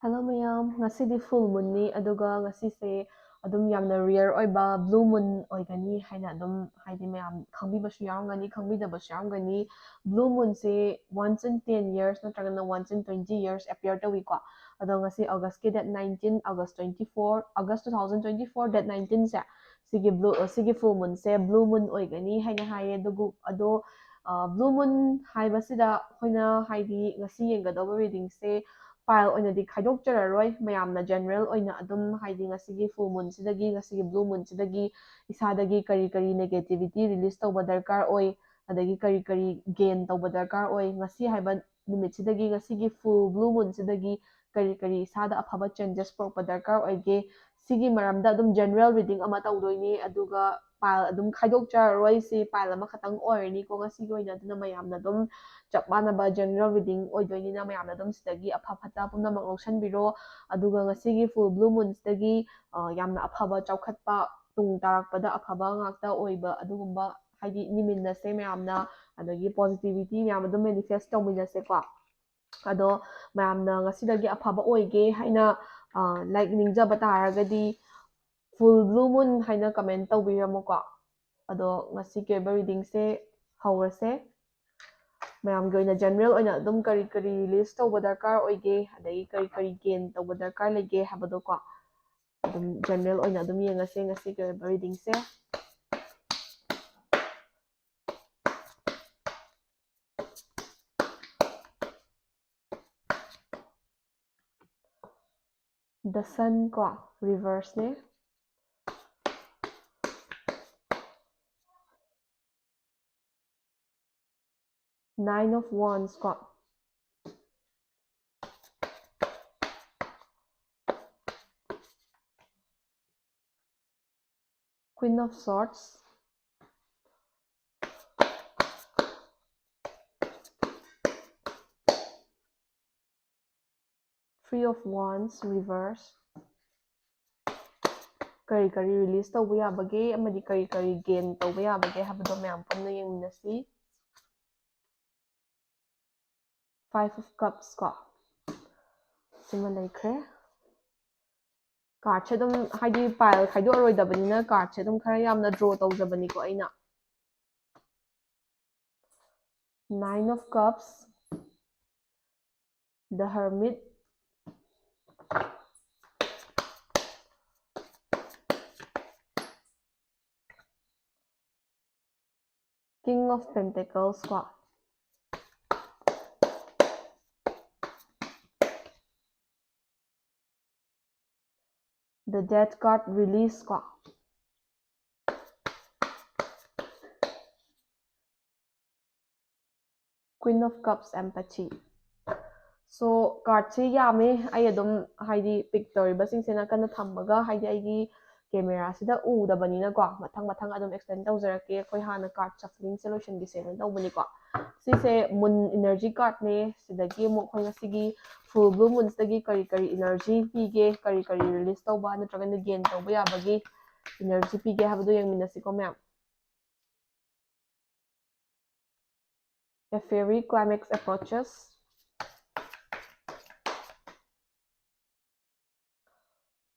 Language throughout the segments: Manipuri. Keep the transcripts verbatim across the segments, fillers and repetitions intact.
Hello ꯃꯌꯥꯝ, ꯉꯁꯤꯗꯤ full moonꯅꯤ, ꯑꯗꯨꯒ ꯉꯁꯤꯁꯦ ꯑꯗꯨꯝ ꯌꯥꯝꯅ rare ꯑꯣꯏꯕ blue moon ꯑꯣꯏꯒꯅꯤ ꯍꯥꯏꯅ ꯑꯗꯨꯝ, ꯍꯥꯏꯗꯤ, ꯃꯌꯥꯝ ꯈꯪꯕꯤꯕꯁꯨ ꯌꯥꯎꯔꯝꯒꯅꯤ, ꯈꯪꯕꯤꯗꯕꯁꯨ ꯌꯥꯎꯔꯝꯒꯅꯤ꯫ Blue moonꯁꯦ once in ten years ꯅꯠꯇ꯭ꯔꯒꯅ once in twenty years appear ꯇꯧꯏꯀꯣ꯫ ꯑꯗꯣ ꯉꯁꯤ Augustꯀꯤ date nineteen, August twenty four, August two thousand twenty four date nineteenꯁꯦ, ꯁꯤꯒꯤ blue, ꯁꯤꯒꯤ full moonꯁꯦ blue moon ꯑꯣꯏꯒꯅꯤ ꯍꯥꯏꯅ ꯍꯥꯏꯌꯦ꯫ ꯑꯗꯨꯕꯨ ꯑꯗꯣ blue moon ꯍꯥꯏꯕꯁꯤꯗ ꯑꯩꯈꯣꯏꯅ, ꯍꯥꯏꯗꯤ, ꯉꯁꯤ ꯌꯦꯡꯒꯗꯧꯕ readingꯁꯦ pile ꯑꯣꯏꯅꯗꯤ ꯈꯥꯏꯗꯣꯛꯆꯔꯔꯣꯏ꯫ ꯃꯌꯥꯝꯅ general ꯑꯣꯏꯅ ꯑꯗꯨꯝ, ꯍꯥꯏꯗꯤ, ꯉꯁꯤꯒꯤ full moonꯁꯤꯗꯒꯤ, ꯉꯁꯤꯒꯤ blue moonꯁꯤꯗꯒꯤ ꯏꯁꯥꯗꯒꯤ ꯀꯔꯤ ꯀꯔꯤ negativity release ꯇꯧꯕ ꯗꯔꯀꯥꯔ ꯑꯣꯏ, ꯑꯗꯒꯤ ꯀꯔꯤ ꯀꯔꯤ gain ꯇꯧꯕ ꯗꯔꯀꯥꯔ ꯑꯣꯏ, ꯉꯁꯤ ꯍꯥꯏꯕ ꯅꯨꯃꯤꯠꯁꯤꯗꯒꯤ, ꯉꯁꯤꯒꯤ full blue moonꯁꯤꯗꯒꯤ ꯀꯔꯤ ꯀꯔꯤ ꯏꯁꯥꯗ ꯑꯐꯕ changes ꯄꯨꯔꯛꯄ ꯗꯔꯀꯥꯔ ꯑꯣꯏꯒꯦ, ꯁꯤꯒꯤ ꯃꯔꯝꯗ ꯑꯗꯨꯝ general reading ꯑꯃ ꯇꯧꯗꯣꯏꯅꯤ꯫ ꯑꯗꯨꯒ pile ꯑꯗꯨꯝ ꯈꯥꯏꯗꯣꯛꯆꯔꯔꯣꯏ, ꯁꯤ pile ꯑꯃꯈꯛꯇꯪ ꯑꯣꯏꯔꯅꯤꯀꯣ ꯉꯁꯤꯒꯤ ꯑꯣꯏꯅ꯫ ꯑꯗꯨꯅ ꯃꯌꯥꯝꯅ ꯑꯗꯨꯝ ꯆꯞ ꯃꯥꯟꯅꯕ general reading ꯑꯣꯏꯗꯣꯏꯅꯤꯅ, ꯃꯌꯥꯝꯅ ꯑꯗꯨꯝ ꯁꯤꯗꯒꯤ ꯑꯐ ꯐꯠꯇ ꯄꯨꯝꯅꯃꯛ ꯂꯧꯁꯤꯟꯕꯤꯔꯣ꯫ ꯑꯗꯨꯒ ꯉꯁꯤꯒꯤ full blue moonꯁꯤꯗꯒꯤ, ꯑ, ꯌꯥꯝꯅ ꯑꯐꯕ, ꯆꯥꯎꯈꯠꯄ, ꯇꯨꯡ ꯇꯥꯔꯛꯄꯗ ꯑꯐꯕ ꯉꯥꯛꯇ ꯑꯣꯏꯕ ꯑꯗꯨꯒꯨꯝꯕ, ꯍꯥꯏꯗꯤ, ꯅꯤꯃꯤꯟꯅꯁꯦ ꯃꯌꯥꯝꯅ, ꯑꯗꯒꯤ positivity ꯃꯌꯥꯝ ꯑꯗꯨꯝ manifest ꯇꯧꯃꯤꯟꯅꯁꯦꯀꯣ꯫ ꯑꯗꯣ ꯃꯌꯥꯝꯅ ꯉꯁꯤꯗꯒꯤ ꯑꯐꯕ ꯑꯣꯏꯒꯦ ꯍꯥꯏꯅ, ꯑ, like, ꯅꯤꯡꯖꯕ ꯇꯥꯔꯒꯗꯤ full blue moon ꯍꯥꯏꯅ comment ꯇꯧꯕꯤꯔꯝꯃꯨꯀꯣ꯫ ꯑꯗꯣ ꯉꯁꯤꯒꯤ ꯑꯣꯏꯕ readingꯁꯦ ꯍꯧꯔꯁꯦ꯫ ꯃꯌꯥꯝꯒꯤ ꯑꯣꯏꯅ general ꯑꯣꯏꯅ ꯑꯗꯨꯝ ꯀꯔꯤ ꯀꯔꯤ release ꯇꯧꯕ ꯗꯔꯀꯥꯔ ꯑꯣꯏꯒꯦ, ꯑꯗꯒꯤ ꯀꯔꯤ ꯀꯔꯤ gain ꯇꯧꯕ ꯗꯔꯀꯥꯔ ꯂꯩꯒꯦ ꯍꯥꯏꯕꯗꯣꯀꯣ, ꯑꯗꯨꯝ general ꯑꯣꯏꯅ ꯑꯗꯨꯝ ꯌꯦꯡꯉꯁꯦ ꯉꯁꯤꯒꯤ ꯑꯣꯏꯕ readingꯁꯦ꯫ The Sun ꯀꯣ, reverseꯅꯦ꯫ Nine of Wands ꯀꯣ꯫ Queen of Swords, Three of Wands reverse, ꯀꯔꯤ ꯀꯔꯤ release ꯇꯧꯕ ꯌꯥꯕꯒꯦ ꯑꯃꯗꯤ ꯀꯔꯤ ꯀꯔꯤ gain ꯇꯧꯕ ꯌꯥꯕꯒꯦ ꯍꯥꯏꯕꯗꯣ ꯃꯌꯥꯝ ꯄꯨꯟꯅ ꯌꯦꯡꯃꯤꯟꯅꯁꯤ꯫ Five of Cups ꯀꯣ꯫ ꯁꯤꯃ ꯂꯩꯈ꯭ꯔꯦ꯫ Cardꯁꯦ ꯑꯗꯨꯝ, ꯍꯥꯏꯗꯤ, pile ꯈꯥꯏꯗꯣꯛꯑꯔꯣꯏꯗꯕꯅꯤꯅ cardꯁꯦ ꯑꯗꯨꯝ ꯈꯔ ꯌꯥꯝꯅ draw ꯇꯧꯖꯕꯅꯤꯀꯣ ꯑꯩꯅ꯫ Nine of Cups, The Hermit, King of Pentacles ꯀꯣ꯫ The Death card release ꯀꯣ꯫ Queen of Cups, Empathy. So, cardꯁꯦ ꯌꯥꯝꯃꯦ꯫ ꯑꯩ ꯑꯗꯨꯝ, ꯍꯥꯏꯗꯤ, pick ꯇꯧꯔꯤꯕꯁꯤꯡꯁꯦ ꯅꯥꯀꯟꯗ ꯊꯝꯃꯒ, ꯍꯥꯏꯗꯤ, ꯑꯩꯒꯤ cameraꯁꯤꯗ ꯎꯗꯕꯅꯤꯅꯀꯣ, ꯃꯊꯪ ꯃꯊꯪ ꯑꯗꯨꯝ explain ꯇꯧꯖꯔꯛꯀꯦ꯫ ꯑꯩꯈꯣꯏ ꯍꯥꯟꯅ card shufflingꯁꯦ ꯂꯣꯏꯁꯤꯟꯈꯤꯁꯦꯅ ꯇꯧꯕꯅꯤꯀꯣ꯫ ꯁꯤꯁꯦ Moon energy cardꯅꯦ꯫ ꯁꯤꯗꯒꯤ ꯑꯃꯨꯛ ꯑꯩꯈꯣꯏ ꯉꯁꯤꯒꯤ full blue moonꯁꯤꯗꯒꯤ ꯀꯔꯤ ꯀꯔꯤ energy ꯄꯤꯒꯦ, ꯀꯔꯤ ꯀꯔꯤ release ꯇꯧꯕ ꯅꯠꯇ꯭ꯔꯒꯅ gain ꯇꯧꯕ ꯌꯥꯕꯒꯤ energy ꯄꯤꯒꯦ ꯍꯥꯏꯕꯗꯣ ꯌꯦꯡꯃꯤꯟꯅꯁꯤꯀꯣ, ꯃꯌꯥꯝ꯫ A fairy climax approaches.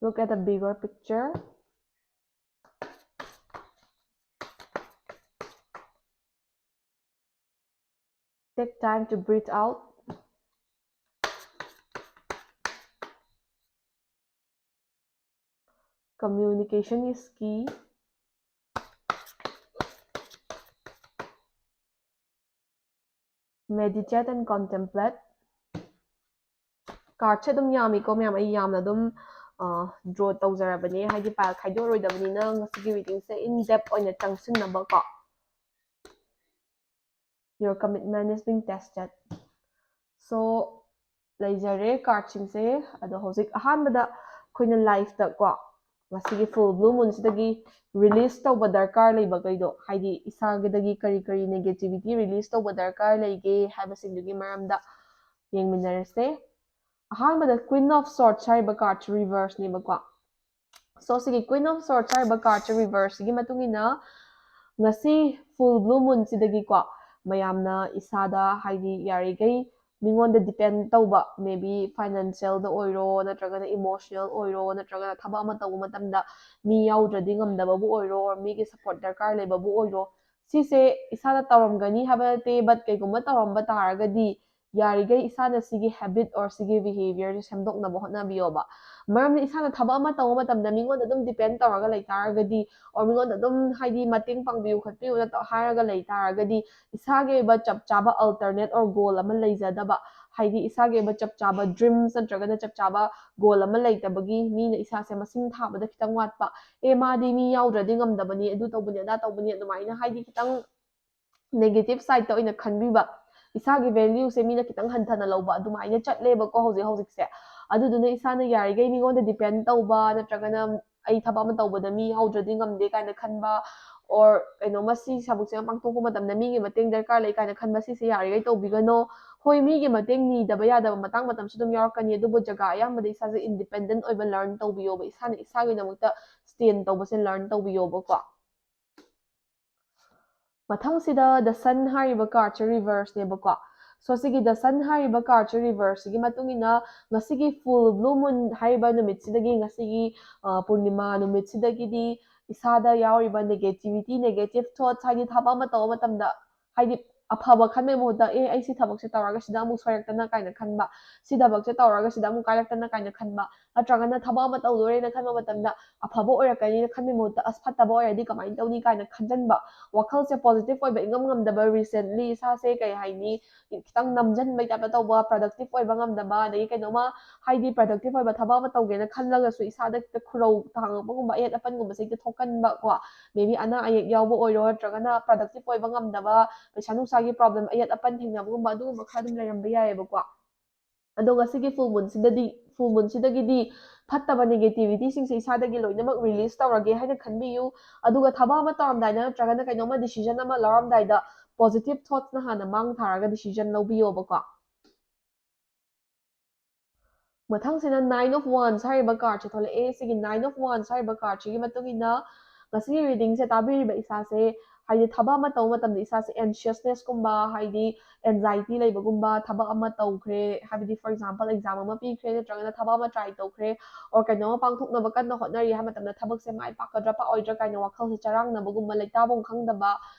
Look at the bigger picture. Take time to breathe out. Communication is key. Meditate and contemplate. Cardꯁꯦ ꯑꯗꯨꯝ ꯌꯥꯝꯃꯤꯀꯣ, ꯃꯌꯥꯝ꯫ ꯑꯩ ꯌꯥꯝꯅ ꯑꯗꯨꯝ, ꯑ, draw ꯇꯧꯖꯔꯕꯅꯦ, ꯍꯥꯏꯗꯤ, pile ꯈꯥꯏꯗꯣꯛꯑꯔꯣꯏꯗꯕꯅꯤꯅ ꯉꯁꯤꯒꯤ readingꯁꯦ in depth ꯑꯣꯏꯅ ꯆꯪꯁꯤꯟꯅꯕꯀꯣ꯫ Your commitment is being tested. So, ꯂꯩꯖꯔꯦ cardꯁꯤꯡꯁꯦ꯫ ꯑꯗꯣ ꯍꯧꯖꯤꯛ ꯑꯍꯥꯟꯕꯗ ꯑꯩꯈꯣꯏꯅ lifeꯇ ꯀꯣ, ꯉꯁꯤꯒꯤ full blue moonꯁꯤꯗꯒꯤ release ꯇꯧꯕ ꯗꯔꯀꯥꯔ ꯂꯩꯕꯈꯩꯗꯣ, ꯍꯥꯏꯗꯤ ꯏꯁꯥꯒꯤꯗꯒꯤ ꯀꯔꯤ ꯀꯔꯤ negativity release ꯇꯧꯕ ꯗꯔꯀꯥꯔ ꯂꯩꯒꯦ ꯍꯥꯏꯕꯁꯤꯡꯗꯨꯒꯤ ꯃꯔꯝꯗ ꯌꯦꯡꯃꯤꯟꯅꯔꯁꯦ꯫ ꯑꯍꯥꯟꯕꯗ Queen of Swords ꯍꯥꯏꯔꯤꯕ cardꯁꯤ reverseꯅꯦꯕꯀꯣ꯫ So, ꯁꯤꯒꯤ Queen of Swords ꯍꯥꯏꯔꯤꯕ cardꯁꯦ reverseꯁꯤꯒꯤ ꯃꯇꯨꯡ ꯏꯟꯅ ꯉꯁꯤ full blue moonꯁꯤꯗꯒꯤꯀꯣ, ꯃꯌꯥꯝꯅ ꯏꯁꯥꯗ, ꯍꯥꯏꯗꯤ, ꯌꯥꯔꯤꯈꯩ ꯃꯤꯉꯣꯟꯗ depend ꯇꯧꯕ, maybe financialꯗ ꯑꯣꯏꯔꯣ, ꯅꯠꯇ꯭ꯔꯒꯅ emotional ꯑꯣꯏꯔꯣ, ꯅꯠꯇ꯭ꯔꯒꯅ ꯊꯕꯛ ꯑꯃ ꯇꯧꯕ ꯃꯇꯝꯗ ꯃꯤ ꯌꯥꯎꯗ꯭ꯔꯗꯤ ꯉꯝꯗꯕꯕꯨ ꯑꯣꯏꯔꯣ, or ꯃꯤꯒꯤ support ꯗꯔꯀꯥꯔ ꯂꯩꯕꯕꯨ ꯑꯣꯏꯔꯣ, ꯁꯤꯁꯦ ꯏꯁꯥꯅ ꯇꯧꯔꯝꯒꯅꯤ ꯍꯥꯏꯕ ꯅꯠꯇꯦ, but ꯀꯩꯒꯨꯝꯕ ꯇꯧꯔꯝꯕ ꯇꯥꯔꯒꯗꯤ ꯌꯥꯔꯤꯈꯩ ꯏꯁꯥꯅ ꯁꯤꯒꯤ habit or ꯁꯤꯒꯤ behaviorꯁꯦ ꯁꯦꯝꯗꯣꯛꯅꯕ ꯍꯣꯠꯅꯕꯤꯌꯣꯕ꯫ ꯃꯔꯝꯗꯤ ꯏꯁꯥꯅ ꯊꯕꯛ ꯑꯃ ꯇꯧꯕ ꯃꯇꯝꯗ ꯃꯤꯉꯣꯟꯗ ꯑꯗꯨꯝ depend ꯇꯧꯔꯒ ꯂꯩ ꯇꯥꯔꯒꯗꯤ, or ꯃꯤꯉꯣꯟꯗ ꯑꯗꯨꯝ ꯍꯥꯏꯗꯤ ꯃꯇꯦꯡ ꯄꯥꯡꯕꯤꯌꯨ ꯈꯣꯠꯄꯤꯌꯨꯅ ꯇꯧ-, ꯍꯥꯏꯔꯒ ꯂꯩ ꯇꯥꯔꯒꯗꯤ, ꯏꯁꯥꯒꯤ ꯑꯣꯏꯕ ꯆꯞ ꯆꯥꯕ alternate or goal ꯑꯃ ꯂꯩꯖꯗꯕ, ꯍꯥꯏꯗꯤ ꯏꯁꯥꯒꯤ ꯑꯣꯏꯕ ꯆꯞ ꯆꯥꯕ dreams ꯅꯠꯇ꯭ꯔꯒꯅ ꯆꯞ ꯆꯥꯕ goal ꯑꯃ ꯂꯩꯇꯕꯒꯤ ꯃꯤꯅ ꯏꯁꯥꯁꯦ ꯃꯁꯤꯡ ꯊꯥꯕꯗ ꯈꯤꯇꯪ ꯋꯥꯠꯄ, ꯑꯦ, ꯃꯥꯗꯤ ꯃꯤ ꯌꯥꯎꯗ꯭ꯔꯗꯤ ꯉꯝꯗꯕꯅꯤ, ꯑꯗꯨ ꯇꯧꯕꯅꯤ, ꯑꯗꯥ ꯇꯧꯕꯅꯤ, ꯑꯗꯨꯃꯥꯏꯅ ꯍꯥꯏꯗꯤ ꯈꯤꯇꯪ negative sideꯇ ꯑꯣꯏꯅ ꯈꯟꯕꯤꯕ, ꯏꯁꯥꯒꯤ valueꯁꯦ ꯃꯤꯅ ꯈꯤꯇꯪ ꯍꯟꯊꯅ ꯂꯧꯕ, ꯑꯗꯨꯃꯥꯏꯅ ꯆꯠꯂꯦꯕꯀꯣ ꯍꯧꯖꯤꯛ ꯍꯧꯖꯤꯛꯁꯦ꯫ ꯑꯗꯨꯗꯨꯅ ꯏꯁꯥꯅ ꯌꯥꯔꯤꯈꯩ ꯃꯤꯉꯣꯟꯗ depend ꯇꯧꯕ, ꯅꯠꯇ꯭ꯔꯒꯅ ꯑꯩ ꯊꯕꯛ ꯑꯃ ꯇꯧꯕꯗ ꯃꯤ ꯌꯥꯎꯗ꯭ꯔꯗꯤ ꯉꯝꯗꯦ ꯀꯥꯏꯅ ꯈꯟꯕ, or ꯀꯩꯅꯣꯝꯃ ꯁꯤ ꯊꯕꯛꯁꯦ ꯑꯃ ꯄꯥꯡꯊꯣꯛꯄ ꯃꯇꯝꯗ ꯃꯤꯒꯤ ꯃꯇꯦꯡ ꯗꯔꯀꯥꯔ ꯂꯩ ꯀꯥꯏꯅ ꯈꯟꯕ, ꯁꯤꯁꯦ ꯌꯥꯔꯤꯈꯩ ꯇꯧꯕꯤꯒꯅꯣ꯫ ꯍꯣꯏ, ꯃꯤꯒꯤ ꯃꯇꯦꯡ ꯅꯤꯗꯕ ꯌꯥꯗꯕ ꯃꯇꯥꯡ ꯃꯇꯝꯁꯨ ꯑꯗꯨꯝ ꯌꯥꯎꯔꯛꯀꯅꯤ, ꯑꯗꯨꯕꯨ ꯖꯒꯥ ꯑꯌꯥꯝꯕꯗ ꯏꯁꯥꯁꯦ independent ꯑꯣꯏꯕ learn ꯇꯧꯕꯤꯌꯣꯕ, ꯏꯁꯥꯅ ꯏꯁꯥꯒꯤꯗꯃꯛꯇ stand ꯇꯧꯕꯁꯦ learn ꯇꯧꯕꯤꯌꯣꯕꯀꯣ꯫ ꯃꯊꯪꯁꯤꯗ The Sun ꯍꯥꯏꯔꯤꯕ cardꯁꯦ reverseꯅꯦꯕꯀꯣ꯫ So ꯁꯤꯒꯤ The Sun ꯍꯥꯏꯔꯤꯕ cardꯁꯦ reverseꯁꯤꯒꯤ ꯃꯇꯨꯡ ꯏꯟꯅ ꯉꯁꯤꯒꯤ full blue moon ꯍꯥꯏꯔꯤꯕ ꯅꯨꯃꯤꯠꯁꯤꯗꯒꯤ, ꯉꯁꯤꯒꯤ, ꯑ, ꯄꯨꯔꯅꯤꯃꯥ ꯅꯨꯃꯤꯠꯁꯤꯗꯒꯤꯗꯤ ꯏꯁꯥꯗ ꯌꯥꯎꯔꯤꯕ negativity, negative thoughts, ꯍꯥꯏꯗꯤ ꯊꯕꯛ ꯑꯃ ꯇꯧꯕ ꯃꯇꯝꯗ, ꯍꯥꯏꯗꯤ ꯑꯐꯕ ꯈꯟꯕꯩ ꯃꯍꯨꯠꯇ, "ꯑꯦ, ꯑꯩ ꯁꯤ ꯊꯕꯛꯁꯦ ꯇꯧꯔꯒ ꯁꯤꯗ ꯑꯃꯨꯛ ꯁꯣꯏꯔꯛꯇꯅ" ꯀꯥꯏꯅ ꯈꯟꯕ, "ꯁꯤ ꯊꯕꯛꯁꯦ ꯇꯧꯔꯒ ꯁꯤꯗ ꯑꯃꯨꯛ ꯀꯥꯏꯔꯛꯇꯅ" ꯀꯥꯏꯅ ꯈꯟꯕ, ꯅꯠꯇ꯭ꯔꯒꯅ ꯊꯕꯛ ꯑꯃ ꯇꯧꯗꯣꯔꯦꯅ ꯈꯟꯕ ꯃꯇꯝꯗ ꯑꯐꯕ ꯑꯣꯏꯔꯛꯀꯅꯤꯅ ꯈꯟꯕꯩ ꯃꯍꯨꯠꯇ, "ꯑꯁ, ꯐꯠꯇꯕ ꯑꯣꯏꯔꯗꯤ ꯀꯃꯥꯏꯅ ꯇꯧꯅꯤ?" ꯀꯥꯏꯅ ꯈꯟꯖꯟꯕ, ꯋꯥꯈꯜꯁꯦ positive ꯑꯣꯏꯕ ꯏꯉꯝ ꯉꯝꯗꯕ, recently ꯏꯁꯥꯁꯦ ꯀꯩ ꯍꯥꯏꯅꯤ, ꯈꯤꯇꯪ ꯅꯝꯖꯟꯕꯩ typeꯇ ꯇꯧꯕ, productive ꯑꯣꯏꯕ ꯉꯝꯗꯕ, ꯑꯗꯒꯤ ꯀꯩꯅꯣꯝꯃ ꯍꯥꯏꯗꯤ productive ꯑꯣꯏꯕ ꯊꯕꯛ ꯑꯃ ꯇꯧꯒꯦꯅ ꯈꯜꯂꯒꯁꯨ ꯏꯁꯥꯗ ꯍꯦꯛꯇ ꯈꯨꯔꯧ ꯊꯥꯡꯉꯛꯄꯒꯨꯝꯕ, ꯑꯌꯦꯠ ꯑꯄꯟꯒꯨꯝꯕꯁꯦ ꯍꯦꯛꯇ ꯊꯣꯛꯀꯟꯕ ꯀꯣ, maybe ꯑꯅꯥ ꯑꯌꯦꯛ ꯌꯥꯎꯕ ꯑꯣꯏꯔꯣ, ꯅꯠꯇ꯭ꯔꯒꯅ productive ꯑꯣꯏꯕ ꯉꯝꯗꯕ, ꯄꯩꯁꯥ ꯅꯨꯡꯁꯥꯒꯤ problem, ꯑꯌꯦꯠ ꯑꯄꯟ ꯊꯦꯡꯅꯕꯒꯨꯝꯕ, ꯑꯗꯨꯒꯨꯝꯕ ꯈꯔ ꯑꯗꯨꯝ ꯂꯩꯔꯝꯕ ꯌꯥꯏꯌꯦꯕꯀꯣ꯫ ꯑꯗꯣ ꯉꯁꯤꯒꯤ full moonꯁꯤꯗꯗꯤ, full moonꯁꯤꯗꯒꯤꯗꯤ ꯐꯠꯇꯕ negativityꯁꯤꯡꯁꯦ ꯏꯁꯥꯗꯒꯤ ꯂꯣꯏꯅꯃꯛ release ꯇꯧꯔꯒꯦ ꯍꯥꯏꯅ ꯈꯟꯕꯤꯌꯨ꯫ ꯑꯗꯨꯒ ꯊꯕꯛ ꯑꯃ ꯇꯧꯔꯝꯗꯥꯏꯗ ꯅꯠꯇ꯭ꯔꯒꯅ ꯀꯩꯅꯣꯝꯃ decision ꯑꯃ ꯂꯧꯔꯝꯗꯥꯏꯗ positive thoughtsꯅ ꯍꯥꯟꯅ ꯃꯥꯡ ꯊꯥꯔꯒ decision ꯂꯧꯕꯤꯌꯣꯕꯀꯣ꯫ ꯃꯊꯪꯁꯤꯅ Nine of Wands ꯍꯥꯏꯔꯤꯕ cardꯁꯦ ꯊꯣꯛꯂꯛꯑꯦ꯫ ꯁꯤꯒꯤ Nine of Wands ꯍꯥꯏꯔꯤꯕ cardꯁꯤꯒꯤ ꯃꯇꯨꯡ ꯏꯟꯅ ꯉꯁꯤꯒꯤ readingꯁꯦ ꯇꯥꯕꯤꯔꯤꯕ ꯏꯁꯥꯁꯦ ꯍꯥꯏꯗꯤ ꯊꯕꯛ ꯑꯃ ꯇꯧꯕ ꯃꯇꯝꯗ ꯏꯁꯥꯁꯦ anxiousness ꯀꯨꯝꯕ, ꯍꯥꯏꯗꯤ anxiety ꯂꯩꯕꯒꯨꯝꯕ, ꯊꯕꯛ ꯑꯃ ꯇꯧꯈ꯭ꯔꯦ, ꯍꯥꯏꯕꯗꯤ for example exam ꯑꯃ ꯄꯤꯈ꯭ꯔꯦ, ꯅꯠꯇ꯭ꯔꯒꯅ ꯊꯕꯛ ꯑꯃ try ꯇꯧꯈ꯭ꯔꯦ, or ꯀꯩꯅꯣꯝꯃ ꯄꯥꯡꯊꯣꯛꯅꯕ ꯀꯟꯅ ꯍꯣꯠꯅꯔꯤ ꯍꯥꯏꯕ ꯃꯇꯝꯗ ꯊꯕꯛꯁꯦ ꯃꯥꯏ ꯄꯥꯛꯀꯗ꯭ꯔꯥ ꯄꯥꯛꯑꯣꯏꯗ꯭ꯔꯥ ꯀꯥꯏꯅ ꯋꯥꯈꯜꯁꯦ ꯆꯔꯥꯡꯅꯕꯒꯨꯝꯕ, ꯂꯩꯇꯥꯐꯝ ꯈꯪꯗꯕ,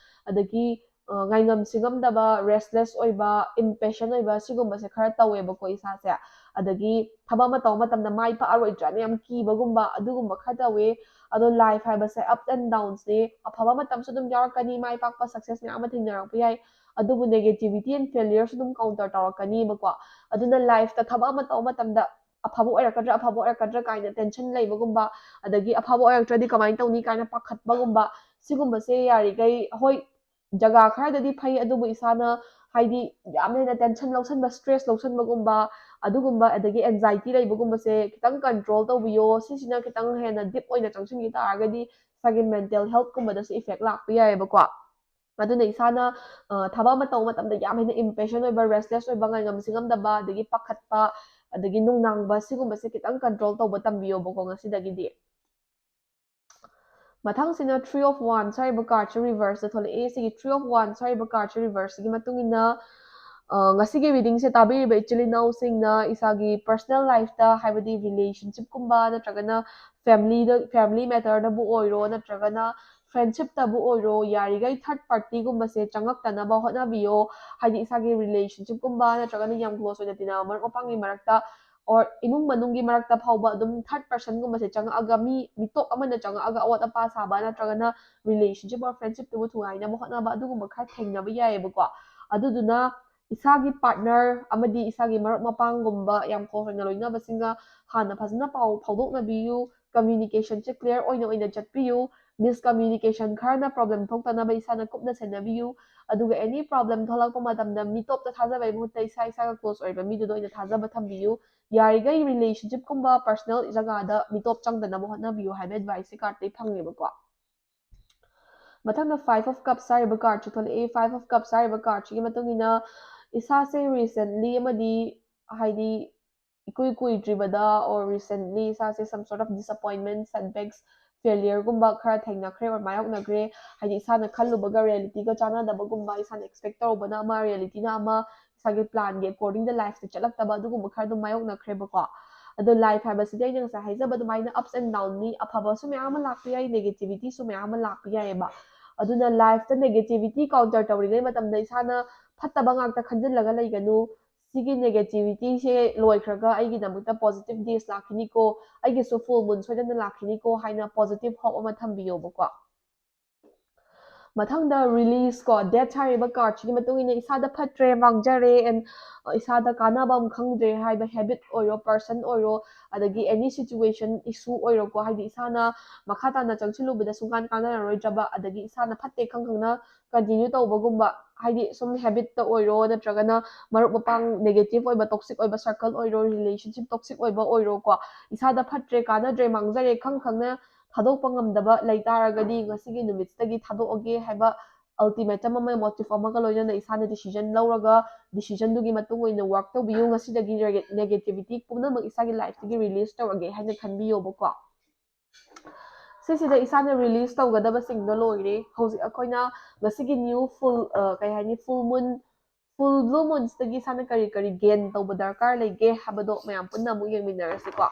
ꯑꯗꯒꯤ ꯑ, ꯉꯥꯏꯉꯝ ꯁꯤꯉꯝꯗꯕ, restless ꯑꯣꯏꯕ, impatient ꯑꯣꯏꯕ, ꯁꯤꯒꯨꯝꯕꯁꯦ ꯈꯔ ꯇꯧꯋꯦꯕꯀꯣ ꯏꯁꯥꯁꯦ꯫ ꯑꯗꯒꯤ ꯊꯕꯛ ꯑꯃ ꯇꯧꯕ ꯃꯇꯝꯗ ꯃꯥꯏ ꯄꯥꯛꯑꯔꯣꯏꯗ꯭ꯔꯥꯅ ꯌꯥꯝ ꯀꯤꯕꯒꯨꯝꯕ, ꯑꯗꯨꯒꯨꯝꯕ ꯈꯔ ꯇꯧꯋꯦ꯫ ꯑꯗꯣ life ꯍꯥꯏꯕꯁꯦ ups and downs ꯅꯦ꯫ ꯑꯐꯕ ꯃꯇꯝꯁꯨ ꯑꯗꯨꯝ ꯌꯥꯎꯔꯛꯀꯅꯤ, ꯃꯥꯏ ꯄꯥꯛꯄ success ꯃꯌꯥꯝ ꯑꯃ ꯊꯦꯡꯅꯔꯛꯄ ꯌꯥꯏ꯫ ꯑꯗꯨꯕꯨ negativity and failure ꯁꯨ ꯑꯗꯨꯝ counter ꯇꯧꯔꯛꯀꯅꯤꯕꯀꯣ꯫ ꯑꯗꯨꯅ life ꯇ ꯊꯕꯛ ꯑꯃ ꯇꯧꯕ ꯃꯇꯝꯗ ꯑꯐꯕ ꯑꯣꯏꯔꯛꯀꯗ꯭ꯔꯥ, ꯑꯐꯕ ꯑꯣꯏꯔꯛꯀꯗ꯭ꯔꯥ ꯀꯥꯏꯅ tension ꯂꯩꯕꯒꯨꯝꯕ, ꯑꯗꯒꯤ ꯑꯐꯕ ꯑꯣꯏꯔꯛꯇ꯭ꯔꯗꯤ ꯀꯃꯥꯏꯅ ꯇꯧꯅꯤ ꯀꯥꯏꯅ ꯄꯥꯈꯠꯄꯒꯨꯝꯕ, ꯁꯤꯒꯨꯝꯕꯁꯦ ꯌꯥꯔꯤꯈꯩ, ꯍꯣꯏ, ꯖꯒꯥ ꯈꯔꯗꯗꯤ ꯐꯩ, ꯑꯗꯨꯕꯨ ꯏꯁꯥꯅ ꯍꯥꯏꯗꯤ ꯌꯥꯝꯅ ꯍꯦꯟꯅ tension ꯂꯧꯁꯟꯕ, stress ꯂꯧꯁꯟꯕꯒꯨꯝꯕ, ꯑꯗꯨꯒꯨꯝꯕ, ꯑꯗꯒꯤ anxiety ꯂꯩꯕꯒꯨꯝꯕꯁꯦ ꯈꯤꯇꯪ control ꯇꯧꯕꯤꯌꯣ꯫ ꯁꯤꯁꯤꯅ ꯈꯤꯇꯪ ꯍꯦꯟꯅ deep ꯑꯣꯏꯅ ꯆꯪꯁꯤꯟꯈꯤ ꯇꯥꯔꯒꯗꯤ ꯏꯁꯥꯒꯤ mental health ꯀꯨꯝꯕꯗꯁꯨ effect ꯂꯥꯛꯄ ꯌꯥꯏꯑꯕꯀꯣ꯫ ꯑꯗꯨꯅ ꯏꯁꯥꯅ, ꯑ, ꯊꯕꯛ ꯑꯃ ꯇꯧꯕ ꯃꯇꯝꯗ ꯌꯥꯝ ꯍꯦꯟꯅ impatient ꯑꯣꯏꯕ, restless ꯑꯣꯏꯕ, ꯉꯥꯏꯉꯝ ꯁꯤꯉꯝꯗꯕ, ꯑꯗꯒꯤ ꯄꯥꯈꯠꯄ, ꯑꯗꯒꯤ ꯅꯨꯡꯅꯥꯡꯕ, ꯁꯤꯒꯨꯝꯕꯁꯦ ꯈꯤꯇꯪ control ꯇꯧꯕ ꯇꯝꯕꯤꯌꯣꯕꯀꯣ ꯉꯁꯤꯗꯒꯤꯗꯤ꯫ ꯃꯊꯪꯁꯤꯅ Three of Wands ꯍꯥꯏꯔꯤꯕ card ꯁꯦ reverse ꯇ ꯊꯣꯛꯂꯛꯑꯦ꯫ ꯁꯤꯒꯤ Three of Wands ꯍꯥꯏꯔꯤꯕ card ꯁꯦ reverse ꯀꯤ ꯃꯇꯨꯡ ꯏꯟꯅ, ꯑ, ꯉꯁꯤꯒꯤ reading ꯁꯦ ꯇꯥꯕꯤꯔꯤꯕ ꯏꯆꯤꯜ ꯏꯅꯥꯎꯁꯤꯡꯅ ꯏꯁꯥꯒꯤ personal life ꯇ, ꯍꯥꯏꯕꯗꯤ relationship ꯀꯨꯝꯕ, ꯅꯠꯇ꯭ꯔꯒꯅ family ꯗ, family matter ꯗꯕꯨ ꯑꯣꯏꯔꯣ, ꯅꯠꯇ꯭ꯔꯒꯅ friendship ꯇꯕꯨ ꯑꯣꯏꯔꯣ, ꯌꯥꯔꯤꯈꯩ third party ꯒꯨꯝꯕꯁꯦ ꯆꯪꯉꯛꯇꯅꯕ ꯍꯣꯠꯅꯕꯤꯌꯣ꯫ ꯍꯥꯏꯗꯤ ꯏꯁꯥꯒꯤ relationship ꯀꯨꯝꯕ, ꯅꯠꯇ꯭ꯔꯒꯅ ꯌꯥꯝ close ꯑꯣꯏꯅ ꯇꯤꯟꯅꯕ ꯃꯔꯨꯞ ꯃꯄꯥꯡꯒꯤ ꯃꯔꯛꯇ, or ꯏꯃꯨꯡ ꯃꯅꯨꯡꯒꯤ ꯃꯔꯛꯇ ꯐꯥꯎꯕ ꯑꯗꯨꯝ third person ꯒꯨꯝꯕꯁꯦ ꯆꯪꯉꯛꯑꯒ, ꯃꯤ ꯃꯤꯇꯣꯞ ꯑꯃꯅ ꯆꯪꯉꯛꯑꯒ ꯑꯋꯥꯠ ꯑꯄꯥ ꯁꯥꯕ, ꯅꯠꯇ꯭ꯔꯒꯅ relationship or friendship ꯇꯨꯕꯨ ꯊꯨꯒꯥꯏꯅꯕ ꯍꯣꯠꯅꯕ, ꯑꯗꯨꯒꯨꯝꯕ ꯈꯔ ꯊꯦꯡꯅꯕ ꯌꯥꯏꯑꯕꯀꯣ꯫ ꯑꯗꯨꯗꯨꯅ ꯏꯁꯥꯒꯤ partner ꯑꯃꯗꯤ ꯏꯁꯥꯒꯤ ꯃꯔꯨꯞ ꯃꯄꯥꯡꯒꯨꯝꯕ, ꯌꯥꯝ close ꯑꯣꯏꯅ ꯂꯣꯏꯅꯕꯁꯤꯡꯒ ꯍꯥꯟꯅ ꯐꯖꯅ ꯄꯥꯎ ꯐꯥꯎꯗꯣꯛꯅꯕꯤꯌꯨ꯫ Communication ꯁꯦ clear ꯑꯣꯏꯅ ꯑꯣꯏꯅ ꯆꯠꯄꯤꯌꯨ꯫ Miscommunication ꯈꯔꯅ problem ꯊꯣꯛꯇꯅꯕ ꯏꯁꯥꯅ ꯀꯨꯞꯅ ꯁꯦꯟꯅꯕꯤꯌꯨ꯫ ꯑꯗꯨꯒ any problem ꯊꯣꯛꯂꯛꯄ ꯃꯇꯝꯗ ꯃꯤꯇꯣꯞꯇ ꯊꯥꯖꯕꯒꯤ ꯃꯍꯨꯠꯇ ꯏꯁꯥ ꯏꯁꯥꯒ close ꯑꯣꯏꯕ ꯃꯤꯗꯨꯗ ꯑꯣꯏꯅ ꯊꯥꯖꯕ ꯊꯝꯕꯤꯌꯨ꯫ ꯌꯥꯔꯤꯈꯩ relationship ꯀꯨꯝꯕ personal ꯖꯒꯥꯗ ꯃꯤꯇꯣꯞ ꯆꯪꯗꯅꯕ ꯍꯣꯠꯅꯕꯤꯌꯨ ꯍꯥꯏꯕ advice ꯁꯦ card ꯇꯩ ꯐꯪꯉꯦꯕꯀꯣ꯫ ꯃꯊꯪꯗ Five of Cups ꯍꯥꯏꯔꯤꯕ card ꯁꯨ ꯊꯣꯛꯂꯛꯑꯦ꯫ Five of Cups ꯍꯥꯏꯔꯤꯕ card ꯁꯤꯒꯤ ꯃꯇꯨꯡ ꯏꯟꯅ ꯏꯁꯥꯁꯦ recently ꯑꯃꯗꯤ ꯍꯥꯏꯗꯤ ꯏꯀꯨꯏ ꯀꯨꯏꯗ꯭ꯔꯤꯕꯗ or recently ꯏꯁꯥꯁꯦ some sort of disappointment, setbacks ꯐꯦꯂꯤꯌꯔꯒꯨꯝꯕ ꯈꯔ ꯊꯦꯡꯅꯈ꯭ꯔꯦ ꯑꯣꯔ ꯃꯥꯌꯣꯛꯅꯈ꯭ꯔꯦ꯫ ꯍꯥꯏꯗꯤ ꯏꯁꯥꯅ ꯈꯜꯂꯨꯕꯒ ꯔꯤꯌꯦꯂꯤꯇꯤꯒ ꯆꯥꯟꯅꯗꯕꯒꯨꯝꯕ, ꯏꯁꯥꯅ ꯑꯦꯛꯁꯄꯦꯛ ꯇꯧꯔꯨꯕꯅ ꯑꯃ, ꯔꯤꯌꯦꯂꯤꯇꯤꯅ ꯑꯃ, ꯏꯁꯥꯒꯤ ꯄ꯭ꯂꯥꯟꯒꯤ ꯑꯦꯀꯣꯔꯗꯤꯡꯗ ꯂꯥꯏꯐꯁꯦ ꯆꯠꯂꯛꯇꯕ, ꯑꯗꯨꯒꯨꯝꯕ ꯈꯔ ꯑꯗꯨꯝ ꯃꯥꯌꯣꯛꯅꯈ꯭ꯔꯦꯕꯀꯣ꯫ ꯑꯗꯣ ꯂꯥꯏꯐ ꯍꯥꯏꯕꯁꯤꯗꯤ ꯑꯩꯅ ꯉꯁꯥꯏ ꯍꯥꯏꯖꯕ ꯑꯗꯨꯃꯥꯏꯅ ups and downꯅꯤ꯫ ꯑꯐꯕꯁꯨ ꯃꯌꯥꯝ ꯑꯃ ꯂꯥꯛꯄ ꯌꯥꯏ, ꯅꯦꯒꯦꯇꯤꯚꯤꯇꯤꯁꯨ ꯃꯌꯥꯝ ꯑꯃ ꯂꯥꯛꯄ ꯌꯥꯏꯑꯕ꯫ ꯑꯗꯨꯅ ꯂꯥꯏꯐꯇ ꯅꯦꯒꯦꯇꯤꯚꯤꯇꯤ ꯀꯥꯎꯟꯇꯔ ꯇꯧꯔꯤꯉꯩ ꯃꯇꯝꯗ ꯏꯁꯥꯅ ꯐꯠꯇꯕ ꯉꯥꯛꯇ ꯈꯟꯖꯤꯜꯂꯒ ꯂꯩꯒꯅꯨ꯫ ꯁꯤꯒꯤ ꯅꯦꯒꯦꯇꯤꯚꯤꯇꯤꯁꯦ ꯂꯣꯏꯈ꯭ꯔꯒ ꯑꯩꯒꯤꯗꯃꯛꯇ ꯄꯣꯖꯤꯇꯤꯚ ꯗꯦꯖ ꯂꯥꯛꯈꯤꯅꯤꯀꯣ, ꯑꯩꯒꯤꯁꯨ ꯐꯨꯜ ꯃꯨꯟ ꯁꯣꯏꯗꯅ ꯂꯥꯛꯈꯤꯅꯤꯀꯣ ꯍꯥꯏꯅ ꯄꯣꯖꯤꯇꯤꯚ ꯍꯣꯞ ꯑꯃ ꯊꯝꯕꯤꯌꯣꯕꯀꯣ꯫ ꯃꯊꯪꯗ ꯔꯤꯂꯤꯁ ꯀꯣ, ꯗꯦꯠ ꯍꯥꯏꯔꯤꯕ ꯀꯥꯔꯠꯁꯤꯒꯤ ꯃꯇꯨꯡ ꯏꯟꯅ ꯏꯁꯥꯗ ꯐꯠꯇ꯭ꯔꯦ, ꯃꯥꯡꯖꯔꯦ, and ꯏꯁꯥꯗ ꯀꯥꯟꯅꯕ ꯑꯃ ꯈꯪꯗ꯭ꯔꯦ ꯍꯥꯏꯕ ꯍꯦꯕꯤꯠ ꯑꯣꯏꯔꯣ, ꯄꯔꯁꯟ ꯑꯣꯏꯔꯣ, ꯑꯗꯒꯤ ꯑꯦꯅꯤ ꯁꯤꯆꯨꯋꯦꯁꯟ ꯏꯁꯨ ꯑꯣꯏꯔꯣꯀꯣ, ꯍꯥꯏꯗꯤ ꯏꯁꯥꯅ ꯃꯈꯥ ꯇꯥꯅ ꯆꯪꯁꯤꯜꯂꯨꯕꯗ ꯁꯨꯡꯀꯥꯟ ꯀꯥꯟꯅꯔꯔꯣꯏꯗ꯭ꯔꯕ, ꯑꯗꯒꯤ ꯏꯁꯥꯅ ꯐꯠꯇꯦ ꯈꯪ ꯈꯪꯅ ꯀꯟꯇꯤꯅ꯭ꯌꯨ ꯇꯧꯕꯒꯨꯝꯕ, ꯍꯥꯏꯗꯤ ꯁꯨꯝ ꯍꯦꯕꯤꯠꯇ ꯑꯣꯏꯔꯣ, ꯅꯠꯇ꯭ꯔꯒꯅ ꯃꯔꯨꯞ ꯃꯄꯥꯡ ꯅꯦꯒꯦꯇꯤꯚ ꯑꯣꯏꯕ ꯇꯣꯛꯁꯤꯛ ꯑꯣꯏꯕ ꯁꯔꯀꯜ ꯑꯣꯏꯔꯣ, ꯔꯤꯂꯦꯁꯟꯁꯤꯞ ꯇꯣꯛꯁꯤꯛ ꯑꯣꯏꯕ ꯑꯣꯏꯔꯣꯀꯣ, ꯏꯁꯥꯗ ꯐꯠꯇ꯭ꯔꯦ, ꯀꯥꯟꯅꯗ꯭ꯔꯦ, ꯃꯥꯡꯖꯔꯦ ꯈꯪ ꯈꯪꯅ ꯊꯥꯗꯣꯛꯄ ꯉꯝꯗꯕ ꯂꯩ ꯇꯥꯔꯒꯗꯤ ꯉꯁꯤꯒꯤ ꯅꯨꯃꯤꯠꯁꯤꯗꯒꯤ ꯊꯥꯗꯣꯛꯑꯒꯦ ꯍꯥꯏꯕ ꯑꯜꯇꯤꯃꯦꯇꯝ ꯑꯃ, ꯃꯣꯇꯤꯚ ꯑꯃꯒ ꯂꯣꯏꯅꯅ ꯏꯁꯥꯅ ꯗꯤꯁꯤꯖꯟ ꯂꯧꯔꯒ ꯗꯤꯁꯤꯖꯟꯗꯨꯒꯤ ꯃꯇꯨꯡ ꯑꯣꯏꯅ ꯋꯥꯔꯛ ꯇꯧꯕꯤꯌꯨ꯫ ꯉꯁꯤꯗꯒꯤ ꯅꯦꯒꯦꯇꯤꯚꯤꯇꯤ ꯄꯨꯝꯅꯃꯛ ꯏꯁꯥꯒꯤ ꯂꯥꯏꯐꯇꯒꯤ ꯔꯤꯂꯤꯁ ꯇꯧꯔꯒꯦ ꯍꯥꯏꯅ ꯈꯟꯕꯤꯌꯣꯕꯀꯣ꯫ ꯁꯤꯁꯤꯗ ꯏꯁꯥꯅ ꯔꯤꯂꯤꯁ ꯇꯧꯒꯗꯕꯁꯤꯡꯗꯣ ꯂꯣꯏꯔꯦ꯫ ꯍꯧꯖꯤꯛ ꯑꯩꯈꯣꯏꯅ ꯉꯁꯤꯒꯤ ꯅ꯭ꯌꯨ ꯐꯨꯜ, ꯀꯩ ꯍꯥꯏꯅꯤ, ꯐꯨꯜ ꯃꯨꯟ, ꯐꯨꯜ ꯕ꯭ꯂꯨ ꯃꯨꯟꯁꯤꯗꯒꯤ ꯏꯁꯥꯅ ꯀꯔꯤ ꯀꯔꯤ ꯒꯦꯟ ꯇꯧꯕ ꯗꯔꯀꯥꯔ ꯂꯩꯒꯦ ꯍꯥꯏꯕꯗꯣ ꯃꯌꯥꯝ ꯄꯨꯟꯅ ꯑꯃꯨꯛ ꯌꯦꯡꯃꯤꯟꯅꯔꯁꯤꯀꯣ꯫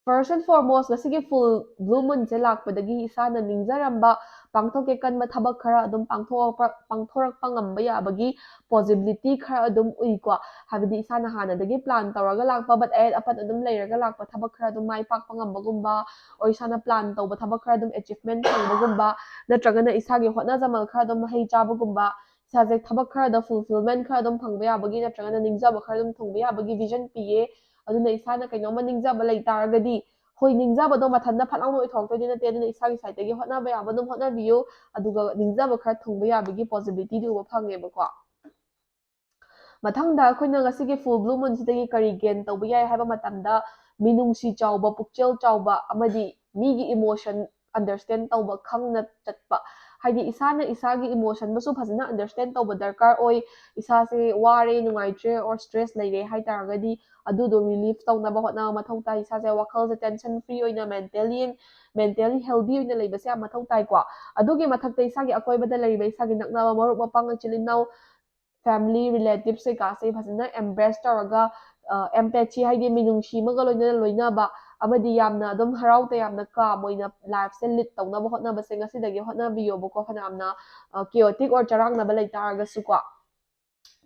First and foremost, ꯉꯁꯤꯒꯤ ꯐꯨꯜ ꯕ꯭ꯂꯨ ꯃꯨꯟꯁꯦ ꯂꯥꯛꯄꯗꯒꯤ ꯏꯁꯥꯅ ꯅꯤꯡꯖꯔꯝꯕ, ꯄꯥꯡꯊꯣꯛꯀꯦ ꯈꯟꯕ ꯊꯕꯛ ꯈꯔ ꯑꯗꯨꯝ ꯄꯥꯡꯊꯣꯛꯄ, ꯄꯥꯡꯊꯣꯔꯛꯄ ꯉꯝꯕ ꯌꯥꯕꯒꯤ ꯄꯣꯖꯤꯕꯤꯂꯤꯇꯤ ꯈꯔ ꯑꯗꯨꯝ ꯎꯏꯀꯣ꯫ ꯍꯥꯏꯕꯗꯤ ꯏꯁꯥꯅ ꯍꯥꯟꯅꯗꯒꯤ ꯄ꯭ꯂꯥꯟ ꯇꯧꯔꯒ ꯂꯥꯛꯄ, ꯕꯠ ꯑꯌꯦꯠ ꯑꯄꯟ ꯑꯗꯨꯝ ꯂꯩꯔꯒ ꯂꯥꯛꯄ ꯊꯕꯛ ꯈꯔ ꯑꯗꯨꯝ ꯃꯥꯏ ꯄꯥꯛꯄ ꯉꯝꯕꯒꯨꯝꯕ, ꯑꯣꯔ ꯏꯁꯥꯅ ꯄ꯭ꯂꯥꯟ ꯇꯧꯕ ꯊꯕꯛ ꯈꯔ ꯑꯗꯨꯝ ꯑꯦꯆꯤꯞꯃꯦꯟ ꯐꯪꯕꯒꯨꯝꯕ, ꯅꯠꯇ꯭ꯔꯒꯅ ꯏꯁꯥꯒꯤ ꯍꯣꯠꯅꯖꯃꯜ ꯈꯔ ꯑꯗꯨꯝ ꯃꯍꯩ ꯆꯥꯕꯒꯨꯝꯕ, ꯏꯁꯥꯁꯦ ꯊꯕꯛ ꯈꯔꯗ ꯐꯨꯜꯐꯤꯜꯃꯦꯟ ꯈꯔ ꯑꯗꯨꯝ ꯐꯪꯕ ꯌꯥꯕꯒꯤ, ꯅꯠꯇ꯭ꯔꯒꯅ ꯅꯤꯡꯖꯕ ꯈꯔ ꯑꯗꯨꯝ ꯊꯨꯡꯕ ꯌꯥꯕꯒꯤ ꯚꯤꯖꯟ ꯄꯤꯌꯦ꯫ ꯑꯗꯨꯅ ꯏꯁꯥꯅ ꯀꯩꯅꯣꯝꯃ ꯅꯤꯡꯖꯕ ꯂꯩ ꯇꯥꯔꯒꯗꯤ, ꯍꯣꯏ, ꯅꯤꯡꯖꯕꯗꯣ ꯃꯊꯟꯇ ꯐꯠ ꯂꯥꯎꯅ ꯑꯣꯏꯊꯣꯔꯛꯇꯣꯏꯗꯤ ꯅꯠꯇꯦ, ꯑꯗꯨꯅ ꯏꯁꯥꯒꯤ ꯁꯥꯏꯠꯇꯒꯤ ꯍꯣꯠꯅꯕ ꯌꯥꯕ ꯑꯗꯨꯝ ꯍꯣꯠꯅꯕꯤꯌꯨ, ꯑꯗꯨꯒ ꯅꯤꯡꯖꯕ ꯈꯔ ꯊꯨꯡꯕ ꯌꯥꯕꯒꯤ ꯄꯣꯖꯤꯕꯤꯂꯤꯇꯤꯗꯤ ꯎꯕ ꯐꯪꯉꯦꯕꯀꯣ꯫ ꯃꯊꯪꯗ ꯑꯩꯈꯣꯏꯅ ꯉꯁꯤꯒꯤ ꯐꯨꯜ ꯕ꯭ꯂꯨ ꯃꯨꯟꯁꯤꯗꯒꯤ ꯀꯔꯤ ꯒꯦꯟ ꯇꯧꯕ ꯌꯥꯏ ꯍꯥꯏꯕ ꯃꯇꯝꯗ, ꯃꯤꯅꯨꯡꯁꯤ ꯆꯥꯎꯕ, ꯄꯨꯛꯆꯦꯜ ꯆꯥꯎꯕ, ꯑꯃꯗꯤ ꯃꯤꯒꯤ ꯏꯃꯣꯁꯟ ꯑꯟꯗꯔꯁꯇꯦꯟ ꯇꯧꯕ, ꯈꯪꯅ ꯆꯠꯄ, ꯍꯥꯏꯗꯤ ꯏꯁꯥꯅ ꯏꯁꯥꯒꯤ emotionꯕꯨꯁꯨ ꯐꯖꯅ understand ꯇꯧꯕ ꯗꯔꯀꯥꯔ ꯑꯣꯏ꯫ ꯏꯁꯥꯁꯦ ꯋꯥꯔꯦ, ꯅꯨꯡꯉꯥꯏꯇ꯭ꯔꯦ, or stress ꯂꯩꯔꯦ ꯍꯥꯏ ꯇꯥꯔꯒꯗꯤ ꯑꯗꯨꯗꯣ relief ꯇꯧꯅꯕ ꯍꯣꯠꯅꯕ ꯃꯊꯧ ꯇꯥꯏ꯫ ꯏꯁꯥꯁꯦ ꯋꯥꯈꯜꯁꯦ tension free ꯑꯣꯏꯅ, mentally mentally healthy ꯑꯣꯏꯅ ꯂꯩꯕꯁꯦ ꯌꯥꯝ ꯃꯊꯧ ꯇꯥꯏꯀꯣ꯫ ꯑꯗꯨꯒꯤ ꯃꯊꯛꯇ ꯏꯁꯥꯒꯤ ꯑꯀꯣꯏꯕꯗ ꯂꯩꯔꯤꯕ ꯏꯁꯥꯒꯤ ꯅꯛꯅꯕ ꯃꯔꯨꯞ ꯃꯄꯥꯡ, ꯏꯆꯤꯜ ꯏꯅꯥꯎ, family relatives ꯀꯩꯀꯥꯁꯦ ꯐꯖꯅ embrace ꯇꯧꯔꯒ, empathy ꯍꯥꯏꯗꯤ ꯃꯤꯅꯨꯡꯁꯤ ꯑꯃꯒ ꯂꯣꯏꯅꯅ ꯂꯣꯏꯅꯕ, ꯑꯃꯗꯤ ꯌꯥꯝꯅ ꯑꯗꯨꯝ ꯍꯔꯥꯎ ꯇꯌꯥꯝꯅ calm ꯑꯣꯏꯅ lifeꯁꯦ lead ꯇꯧꯅꯕ ꯍꯣꯠꯅꯕꯁꯦ ꯉꯁꯤꯗꯒꯤ ꯍꯣꯠꯅꯕꯤꯌꯣꯕꯀꯣ꯫ ꯐꯅꯌꯥꯝꯅ chaotic or ꯆꯔꯥꯡꯅꯕ ꯂꯩ ꯇꯥꯔꯒꯁꯨꯀꯣ꯫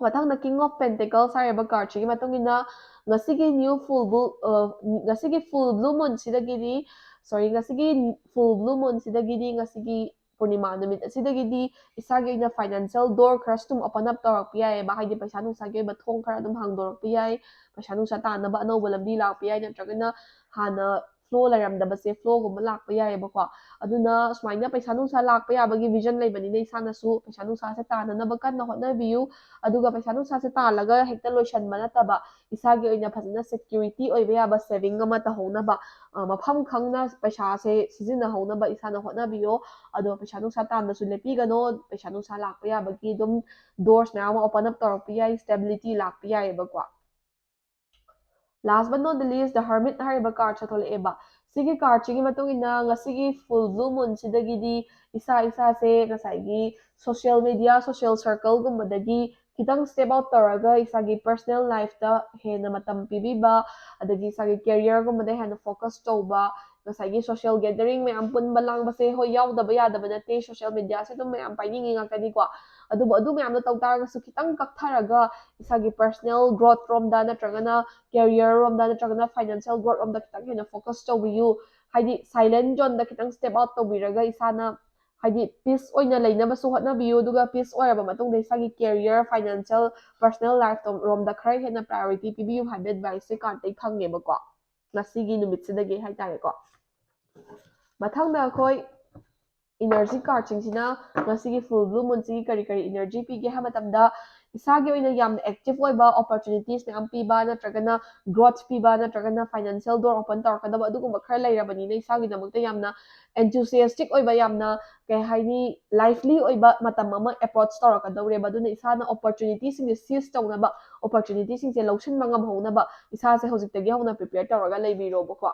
ꯃꯊꯪꯗ King of Pentacles ꯍꯥꯏꯔꯤꯕ cardꯁꯤꯒꯤ ꯃꯇꯨꯡ ꯏꯟꯅ ꯉꯁꯤꯒꯤ new full blue, ꯉꯁꯤꯒꯤ full blue moonꯁꯤꯗꯒꯤꯗꯤ, sorry, ꯉꯁꯤꯒꯤ full blue moonꯁꯤꯗꯒꯤꯗꯤ, ꯉꯁꯤꯒꯤ ꯄꯨꯔꯅꯤꯃꯥ ꯅꯨꯃꯤꯠ ꯑꯁꯤꯗꯒꯤꯗꯤ ꯏꯁꯥꯒꯤ ꯑꯣꯏꯅ financial door ꯈꯔꯁꯨ ꯑꯗꯨꯝ open up ꯇꯧꯔꯛꯄ ꯌꯥꯏꯑꯕ꯫ ꯍꯥꯏꯗꯤ ꯄꯩꯁꯥ ꯅꯨꯡꯁꯥꯒꯤ ꯑꯣꯏꯕ ꯊꯣꯡ ꯈꯔ ꯑꯗꯨꯝ ꯍꯥꯡꯗꯣꯔꯛꯄ ꯌꯥꯏ, ꯄꯩꯁꯥ ꯅꯨꯡꯁꯥ ꯇꯥꯟꯅꯕ ꯑꯅꯧꯕ ꯂꯝꯕꯤ ꯂꯥꯛꯄ ꯌꯥꯏ, ꯅꯠꯇ꯭ꯔꯒꯅ ꯍꯥꯟꯅ flow ꯂꯩꯔꯝꯗꯕꯁꯦ flowꯒꯨꯝꯕ ꯂꯥꯛꯄ ꯌꯥꯏꯑꯕꯀꯣ꯫ ꯑꯗꯨꯅ ꯁꯨꯃꯥꯏꯅ ꯄꯩꯁꯥ ꯅꯨꯡꯁꯥ ꯂꯥꯛꯄ ꯌꯥꯕꯒꯤ vision ꯂꯩꯕꯅꯤꯅ ꯏꯁꯥꯅꯁꯨ ꯄꯩꯁꯥ ꯅꯨꯡꯁꯥꯁꯦ ꯇꯥꯟꯅꯅꯕ ꯀꯟꯅ ꯍꯣꯠꯅꯕꯤꯌꯨ꯫ ꯑꯗꯨꯒ ꯄꯩꯁꯥ ꯅꯨꯡꯁꯥꯁꯦ ꯇꯥꯜꯂꯒ ꯍꯦꯛꯇ ꯂꯣꯏꯁꯟꯕ ꯅꯠꯇꯕ, ꯏꯁꯥꯒꯤ ꯑꯣꯏꯅ ꯐꯖꯅ security ꯑꯣꯏꯕ ꯌꯥꯕ saving ꯑꯃ ꯇꯧꯍꯧꯅꯕ, ꯃꯐꯝ ꯈꯪꯅ ꯄꯩꯁꯥꯁꯦ ꯁꯤꯖꯤꯟꯅꯍꯧꯅꯕ ꯏꯁꯥꯅ ꯍꯣꯠꯅꯕꯤꯌꯣ꯫ ꯑꯗꯣ ꯄꯩꯁꯥ ꯅꯨꯡꯁꯥ ꯇꯥꯟꯕꯁꯨ ꯂꯦꯞꯄꯤꯒꯅꯣ꯫ ꯄꯩꯁꯥ ꯅꯨꯡꯁꯥ ꯂꯥꯛꯄ ꯌꯥꯕꯒꯤ ꯑꯗꯨꯝ doors ꯃꯌꯥꯝ ꯑꯃ open up ꯇꯧꯔꯛꯄ ꯌꯥꯏ, stability ꯂꯥꯛꯄ ꯌꯥꯏꯑꯕꯀꯣ꯫ Last but not the least, the Hermit ꯍꯥꯏꯔꯤꯕ cardꯁꯦ ꯊꯣꯛꯂꯛꯑꯦꯕ꯫ ꯁꯤꯒꯤ cardꯁꯤꯒꯤ ꯃꯇꯨꯡ ꯏꯟꯅ ꯉꯁꯤꯒꯤ full blue moonꯁꯤꯗꯒꯤꯗꯤ ꯏꯁꯥ ꯏꯁꯥꯁꯦ ꯉꯁꯥꯏꯒꯤ social media, social circleꯒꯨꯝꯕꯗꯒꯤ ꯈꯤꯇꯪ step out ꯇꯧꯔꯒ ꯏꯁꯥꯒꯤ personal lifeꯇ ꯍꯦꯟꯅ ꯃꯇꯝ ꯄꯤꯕꯤꯕ, ꯑꯗꯒꯤ ꯏꯁꯥꯒꯤ careerꯒꯨꯝꯕꯗ ꯍꯦꯟꯅ focus ꯇꯧꯕ, ꯉꯁꯥꯏꯒꯤ social gathering ꯃꯌꯥꯝ ꯄꯨꯟꯕ ꯂꯥꯡꯕꯁꯦ, ꯍꯣꯏ, ꯌꯥꯎꯗꯕ ꯌꯥꯗꯕ ꯅꯠꯇꯦ, social mediaꯁꯦ ꯑꯗꯨꯝ ꯃꯌꯥꯝ ꯄꯥꯏꯅꯤꯡꯉꯤ ꯉꯥꯛꯇꯅꯤꯀꯣ꯫ ꯑꯗꯨꯕꯨ ꯑꯗꯨ ꯃꯌꯥꯝꯗꯣ ꯇꯧ ꯇꯥꯔꯒꯁꯨ ꯈꯤꯇꯪ ꯀꯛꯊꯔꯒ ꯏꯁꯥꯒꯤ personal growth ꯔꯣꯝꯗ ꯅꯠꯇ꯭ꯔꯒꯅ career ꯔꯣꯝꯗ ꯅꯠꯇ꯭ꯔꯒꯅ financial growth ꯔꯣꯝꯗ ꯈꯤꯇꯪ ꯍꯦꯟꯅ focus ꯇꯧꯕꯤꯌꯨ꯫ ꯍꯥꯏꯗꯤ silent zoneꯗ ꯈꯤꯇꯪ step out ꯇꯧꯕꯤꯔꯒ ꯏꯁꯥꯅ ꯍꯥꯏꯗꯤ peace ꯑꯣꯏꯅ ꯂꯩꯅꯕꯁꯨ ꯍꯣꯠꯅꯕꯤꯌꯨ꯫ ꯑꯗꯨꯒ peace ꯑꯣꯏꯔꯕ ꯃꯇꯨꯡꯗ ꯏꯁꯥꯒꯤ career, financial, personal life ꯔꯣꯝꯗ ꯈꯔ ꯍꯦꯟꯅ priority ꯄꯤꯕꯤꯌꯨ ꯍꯥꯏꯕ adviceꯁꯦ cardꯇꯩ ꯐꯪꯉꯦꯕꯀꯣ, ꯉꯁꯤꯒꯤ ꯅꯨꯃꯤꯠꯁꯤꯗꯒꯤ ꯍꯥꯏꯇꯥꯔꯦꯀꯣ꯫ ꯃꯊꯪꯗ ꯑꯩꯈꯣꯏ energy cardꯁꯤꯡꯁꯤꯅ ꯉꯁꯤꯒꯤ full blue moonꯁꯤꯒꯤ ꯀꯔꯤ ꯀꯔꯤ energy ꯄꯤꯒꯦ ꯍꯥꯏꯕ ꯃꯇꯝꯗ, ꯏꯁꯥꯒꯤ ꯑꯣꯏꯅ ꯌꯥꯝꯅ active ꯑꯣꯏꯕ, opportunities ꯃꯌꯥꯝ ꯄꯤꯕ, ꯅꯠꯇ꯭ꯔꯒꯅ growth ꯄꯤꯕ, ꯅꯠꯇ꯭ꯔꯒꯅ financial door open ꯇꯧꯔꯛꯀꯗꯕ ꯑꯗꯨꯒꯨꯝꯕ ꯈꯔ ꯂꯩꯔꯕꯅꯤꯅ ꯏꯁꯥꯒꯤꯗꯃꯛꯇ ꯌꯥꯝꯅ enthusiastic ꯑꯣꯏꯕ, ꯌꯥꯝꯅ ꯀꯩ ꯍꯥꯏꯅꯤ, lively ꯑꯣꯏꯕ ꯃꯇꯝ ꯑꯃ approach ꯇꯧꯔꯛꯀꯗꯧꯔꯦꯕ꯫ ꯑꯗꯨꯅ ꯏꯁꯥꯅ opportunityꯁꯤꯡꯁꯦ seize ꯇꯧꯅꯕ, opportunityꯁꯤꯡꯁꯦ ꯂꯧꯁꯤꯟꯕ ꯉꯝꯍꯧꯅꯕ ꯏꯁꯥꯁꯦ ꯍꯧꯖꯤꯛꯇꯒꯤ ꯍꯧꯅ prepare ꯇꯧꯔꯒ ꯂꯩꯕꯤꯔꯣꯕꯀꯣ꯫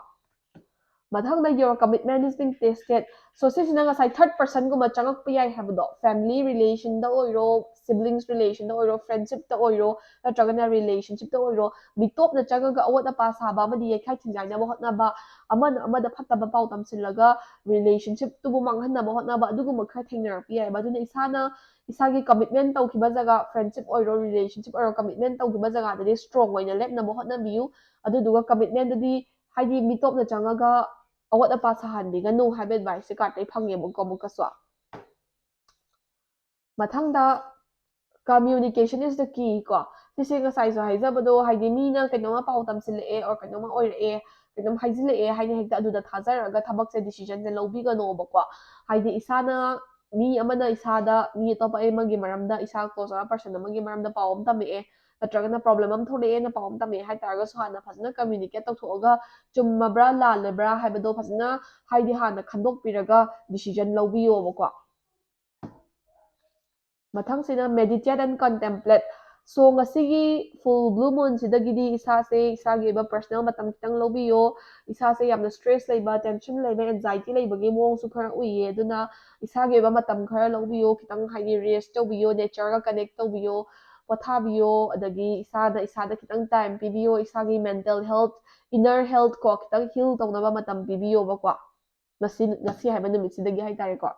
ꯃꯊꯪꯗ your commitment is being tested꯫ So ꯁꯤꯁꯤꯅ ꯉꯁꯥꯏ third personꯒꯨꯝꯕ ꯆꯪꯉꯛꯄ ꯌꯥꯏ ꯍꯥꯏꯕꯗꯣ, family relationꯗ ꯑꯣꯏꯔꯣ, siblings relationꯗ ꯑꯣꯏꯔꯣ, friendshipꯇ ꯑꯣꯏꯔꯣ, ꯅꯠꯇ꯭ꯔꯒꯅ relationshipꯇ ꯑꯣꯏꯔꯣ, ꯃꯤꯇꯣꯞꯅ ꯆꯪꯉꯒ ꯑꯋꯥꯠ ꯑꯄꯥ ꯁꯥꯕ ꯑꯃꯗꯤ ꯌꯩꯈꯥꯏ ꯊꯤꯟꯒꯥꯏꯅꯕ ꯍꯣꯠꯅꯕ, ꯑꯃꯅ ꯑꯃꯗ ꯐꯠꯇꯕ ꯄꯥꯎ ꯇꯝꯁꯤꯜꯂꯒ relationshipꯇꯨꯕꯨ ꯃꯥꯡꯍꯟꯅꯕ ꯍꯣꯠꯅꯕ, ꯑꯗꯨꯒꯨꯝꯕ ꯈꯔ ꯊꯦꯡꯅꯔꯛꯄ ꯌꯥꯏꯑꯕ꯫ ꯑꯗꯨꯅ ꯏꯁꯥꯅ ꯏꯁꯥꯒꯤ commitment ꯇꯧꯈꯤꯕ ꯖꯒꯥ, friendship ꯑꯣꯏꯔꯣ, relationship ꯑꯣꯏꯔꯣ, commitment ꯇꯧꯈꯤꯕ ꯖꯒꯥꯗꯗꯤ strong ꯑꯣꯏꯅ ꯂꯦꯞꯅꯕ ꯍꯣꯠꯅꯕꯤꯌꯨ꯫ ꯑꯗꯨꯗꯨꯒ commitmentꯗꯗꯤ ꯍꯥꯏꯗꯤ ꯃꯤꯇꯣꯞꯅ ꯆꯪꯉꯒ ꯑꯋꯥꯠ ꯑꯄꯥ ꯁꯥꯍꯟꯕꯤꯒꯅꯨ ꯍꯥꯏꯕ adviceꯁꯦ cardꯇꯩ ꯐꯪꯉꯦꯕꯀꯣ ꯑꯃꯨꯛꯀꯁꯨ꯫ ꯃꯊꯪꯗ communication is the key ꯀꯣ꯫ ꯁꯤꯁꯦ ꯉꯁꯥꯏꯁꯨ ꯍꯥꯏꯖꯕꯗꯣ, ꯍꯥꯏꯗꯤ ꯃꯤꯅ ꯀꯩꯅꯣꯝꯃ ꯄꯥꯎ ꯇꯝꯁꯤꯜꯂꯛꯑꯦ or ꯀꯩꯅꯣꯝꯃ ꯑꯣꯏꯔꯛꯑꯦ, ꯀꯩꯅꯣꯝ ꯍꯥꯏꯖꯤꯜꯂꯛꯑꯦ ꯍꯥꯏꯅ ꯍꯦꯛꯇ ꯑꯗꯨꯗ ꯊꯥꯖꯔꯒ ꯊꯕꯛꯁꯦ decisionꯁꯦ ꯂꯧꯕꯤꯒꯅꯣꯕꯀꯣ꯫ ꯍꯥꯏꯗꯤ ꯏꯁꯥꯅ, ꯃꯤ ꯑꯃꯅ ꯏꯁꯥꯗ, ꯃꯤ ꯑꯇꯣꯞꯄ ꯑꯃꯒꯤ ꯃꯔꯝꯗ, ꯏꯁꯥ close ꯑꯣꯏꯕ person ꯑꯃꯒꯤ ꯃꯔꯝꯗ ꯄꯥꯎ ꯑꯃ ꯇꯝꯃꯛꯑꯦ, ꯅꯠꯇ꯭ꯔꯒꯅ problem ꯑꯃ ꯊꯣꯛꯂꯛꯑꯦꯅ ꯄꯥꯎ ꯑꯃ ꯇꯝꯃꯛꯑꯦ ꯍꯥꯏꯇꯥꯔꯒꯁꯨ ꯍꯥꯟꯅ ꯐꯖꯅ communicate ꯇꯧꯊꯣꯛꯑꯒ ꯆꯨꯝꯃꯕ꯭ꯔꯥ ꯂꯥꯜꯂꯕ꯭ꯔꯥ ꯍꯥꯏꯕꯗꯣ ꯐꯖꯅ ꯍꯥꯏꯗꯤ ꯍꯥꯟꯅ ꯈꯟꯗꯣꯛꯄꯤꯔꯒ decision ꯂꯧꯕꯤꯌꯣꯕꯀꯣ꯫ ꯃꯊꯪꯁꯤꯅ meditate and contemplate꯫ So ꯉꯁꯤꯒꯤ full blue moonꯁꯤꯗꯒꯤꯗꯤ ꯏꯁꯥꯁꯦ, ꯏꯁꯥꯒꯤ ꯑꯣꯏꯕ personal ꯃꯇꯝ ꯈꯤꯇꯪ ꯂꯧꯕꯤꯌꯣ꯫ ꯏꯁꯥꯁꯦ ꯌꯥꯝꯅ stress ꯂꯩꯕ, tension ꯂꯩꯕ, anxiety ꯂꯩꯕꯒꯤ ꯃꯑꯣꯡꯁꯨ ꯈꯔ ꯎꯏꯌꯦ꯫ ꯑꯗꯨꯅ ꯏꯁꯥꯒꯤ ꯑꯣꯏꯕ ꯃꯇꯝ ꯈꯔ ꯂꯧꯕꯤꯌꯣ, ꯈꯤꯇꯪ ꯍꯥꯏꯗꯤ rest ꯇꯧꯕꯤꯌꯣ, natureꯒ connect ꯇꯧꯕꯤꯌꯣ, ꯄꯣꯊꯥꯕꯤꯌꯣ, ꯑꯗꯒꯤ ꯏꯁꯥꯗ, ꯏꯁꯥꯗ ꯈꯤꯇꯪ time ꯄꯤꯕꯤꯌꯣ, ꯏꯁꯥꯒꯤ mental health, inner health ꯀꯣ ꯈꯤꯇꯪ heal ꯇꯧꯅꯕ ꯃꯇꯝ ꯄꯤꯕꯤꯌꯣꯕꯀꯣ꯫ ꯉꯁꯤ, ꯉꯁꯤ ꯍꯥꯏꯕ ꯅꯨꯃꯤꯠꯁꯤꯗꯒꯤ ꯍꯥꯏꯇꯥꯔꯦꯀꯣ꯫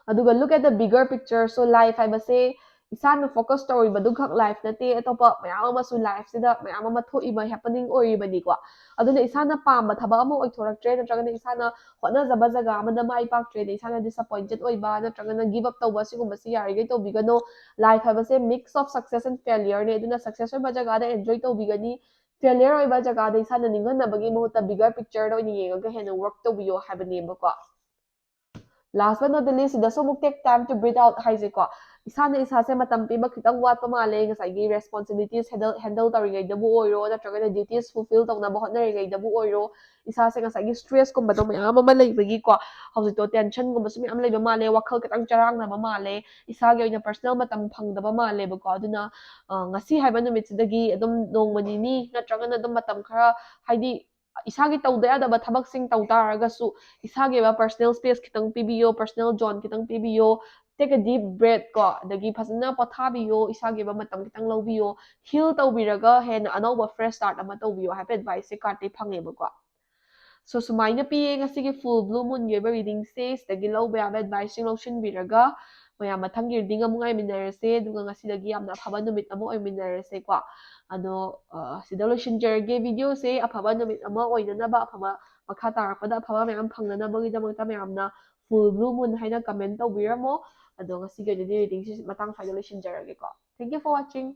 ꯑꯗꯨꯒ look at the bigger picture꯫ So life ꯍꯥꯏꯕꯁꯦ ꯏꯁꯥꯅ focus ꯇꯧꯔꯤꯕꯗꯨꯈꯛ life ꯅꯠꯇꯦ, ꯑꯇꯣꯞꯄ ꯃꯌꯥꯝ ꯑꯃꯁꯨ lifeꯁꯤꯗ ꯃꯌꯥꯝ ꯑꯃ ꯊꯣꯛꯏꯕ, happening ꯑꯣꯏꯔꯤꯕꯅꯤꯀꯣ꯫ ꯑꯗꯨꯅ ꯏꯁꯥꯅ ꯄꯥꯝꯕ ꯊꯕꯛ ꯑꯃ ꯑꯣꯏꯊꯣꯔꯛꯇ꯭ꯔꯦ, ꯅꯠꯇ꯭ꯔꯒꯅ ꯏꯁꯥꯅ ꯍꯣꯠꯅꯖꯕ ꯖꯒꯥ ꯑꯃꯗ ꯃꯥꯏ ꯄꯥꯛꯇ꯭ꯔꯦꯅ ꯏꯁꯥꯅ disappointed ꯑꯣꯏꯕ, ꯅꯠꯇ꯭ꯔꯒꯅ give up ꯇꯧꯕ, ꯁꯤꯒꯨꯝꯕꯁꯤ ꯌꯥꯔꯤꯈꯩ ꯇꯧꯕꯤꯒꯅꯣ꯫ Life ꯍꯥꯏꯕꯁꯦ mix of success and failureꯅꯦ꯫ ꯑꯗꯨꯅ success ꯑꯣꯏꯕ ꯖꯒꯥꯗ enjoy ꯇꯧꯕꯤꯒꯅꯤ, failure ꯑꯣꯏꯕ ꯖꯒꯥꯗ ꯏꯁꯥꯅ ꯅꯤꯡꯍꯟꯅꯕꯒꯤ ꯃꯍꯨꯠꯇ bigger pictureꯗ ꯑꯣꯏꯅ ꯌꯦꯡꯉꯒ ꯍꯦꯟꯅ work ꯇꯧꯕꯤꯌꯣ ꯍꯥꯏꯕꯅꯦꯕꯀꯣ꯫ Last but not the least, ꯁꯤꯗꯁꯨ ꯑꯃꯨꯛ take time to breathe out ꯍꯥꯏꯁꯦꯀꯣ꯫ ꯏꯁꯥꯅ ꯏꯁꯥꯁꯦ ꯃꯇꯝ ꯄꯤꯕ ꯈꯤꯇꯪ ꯋꯥꯠꯄ ꯃꯥꯜꯂꯦ꯫ ꯉꯁꯥꯏꯒꯤ responsibilities handle ꯇꯧꯔꯤꯉꯩꯗꯕꯨ ꯑꯣꯏꯔꯣ, ꯅꯠꯇ꯭ꯔꯒꯅ duties fulfill ꯇꯧꯅꯕ ꯍꯣꯠꯅꯔꯤꯉꯩꯗꯕꯨ ꯑꯣꯏꯔꯣ, ꯏꯁꯥꯁꯦ ꯉꯁꯥꯏꯒꯤ stressꯀꯨꯝꯕꯗꯣ ꯃꯌꯥꯝ ꯑꯃ ꯂꯩꯕꯒꯤꯀꯣ, ꯍꯧꯖꯤꯛꯇꯣ tensionꯒꯨꯝꯕꯁꯨ ꯃꯌꯥꯝ ꯂꯩꯕ ꯃꯥꯜꯂꯦ, ꯋꯥꯈꯜ ꯈꯤꯇꯪ ꯆꯔꯥꯡꯅꯕ ꯃꯥꯜꯂꯦ, ꯏꯁꯥꯒꯤ ꯑꯣꯏꯅ personal ꯃꯇꯝ ꯐꯪꯗꯕ ꯃꯥꯜꯂꯦꯕꯀꯣ꯫ ꯑꯗꯨꯅ ꯉꯁꯤ ꯍꯥꯏꯕ ꯅꯨꯃꯤꯠꯁꯤꯗꯒꯤ ꯑꯗꯨꯝ ꯅꯣꯡꯃ ꯅꯤꯅꯤ ꯅꯠꯇ꯭ꯔꯒꯅ ꯑꯗꯨꯝ ꯃꯇꯝ ꯈꯔ, ꯍꯥꯏꯗꯤ ꯏꯁꯥꯒꯤ ꯇꯧꯗ ꯌꯥꯗꯕ ꯊꯕꯛꯁꯤꯡ ꯇꯧ ꯇꯥꯔꯒꯁꯨ, ꯏꯁꯥꯒꯤ ꯑꯣꯏꯕ personal space ꯈꯤꯇꯪ ꯄꯤꯕꯤꯌꯣ, personal zone ꯈꯤꯇꯪ ꯄꯤꯕꯤꯌꯣ, take a deep breath ꯀꯣ, ꯑꯗꯒꯤ ꯐꯖꯅ ꯄꯣꯊꯥꯕꯤꯌꯣ, ꯏꯁꯥꯒꯤ ꯑꯣꯏꯕ ꯃꯇꯝ ꯈꯤꯇꯪ ꯂꯧꯕꯤꯌꯣ, heal ꯇꯧꯕꯤꯔꯒ ꯍꯦꯟꯅ ꯑꯅꯧꯕ fresh start ꯑꯃ ꯇꯧꯕꯤꯌꯣ ꯍꯥꯏꯕ adviceꯁꯦ cardꯇꯩ ꯐꯪꯉꯦꯕꯀꯣ꯫ So ꯁꯨꯃꯥꯏꯅ ꯄꯤꯌꯦ ꯉꯁꯤꯒꯤ full blue moonꯒꯤ ꯑꯣꯏꯕ readingꯁꯦ꯫ ꯁꯤꯗꯒꯤ ꯂꯧꯕ ꯌꯥꯕ adviceꯁꯤꯡ ꯂꯧꯁꯤꯟꯕꯤꯔꯒ ꯃꯌꯥꯝ ꯃꯊꯪꯒꯤ reading ꯑꯃꯨꯛ ꯉꯥꯏꯃꯤꯟꯅꯔꯁꯦ꯫ ꯑꯗꯨꯒ ꯉꯁꯤꯗꯒꯤ ꯌꯥꯝꯅ ꯑꯐꯕ ꯅꯨꯃꯤꯠ ꯑꯃ ꯑꯣꯏꯃꯤꯟꯅꯔꯁꯦꯀꯣ꯫ ꯑꯗꯣ ꯁꯤꯗ ꯂꯣꯏꯁꯤꯟꯖꯔꯒꯦ videoꯁꯦ꯫ ꯑꯐꯕ ꯅꯨꯃꯤꯠ ꯑꯃ ꯑꯣꯏꯅꯅꯕ, ꯑꯐꯕ, ꯃꯈꯥ ꯇꯥꯔꯛꯄꯗ ꯑꯐꯕ ꯃꯌꯥꯝ ꯐꯪꯅꯅꯕꯒꯤꯗꯃꯛꯇ ꯃꯌꯥꯝꯅ full blue moon ꯍꯥꯏꯅ comment ꯇꯧꯕꯤꯔꯝꯃꯣ꯫ ꯑꯗꯣ ꯉꯁꯤꯒꯤ ꯑꯣꯏꯅꯗꯤ readingꯁꯤ ꯃꯇꯥꯡ ꯁ꯭ꯋꯥꯏꯗ ꯂꯣꯏꯁꯤꯟꯖꯔꯒꯦꯀꯣ꯫ Thank you for watching.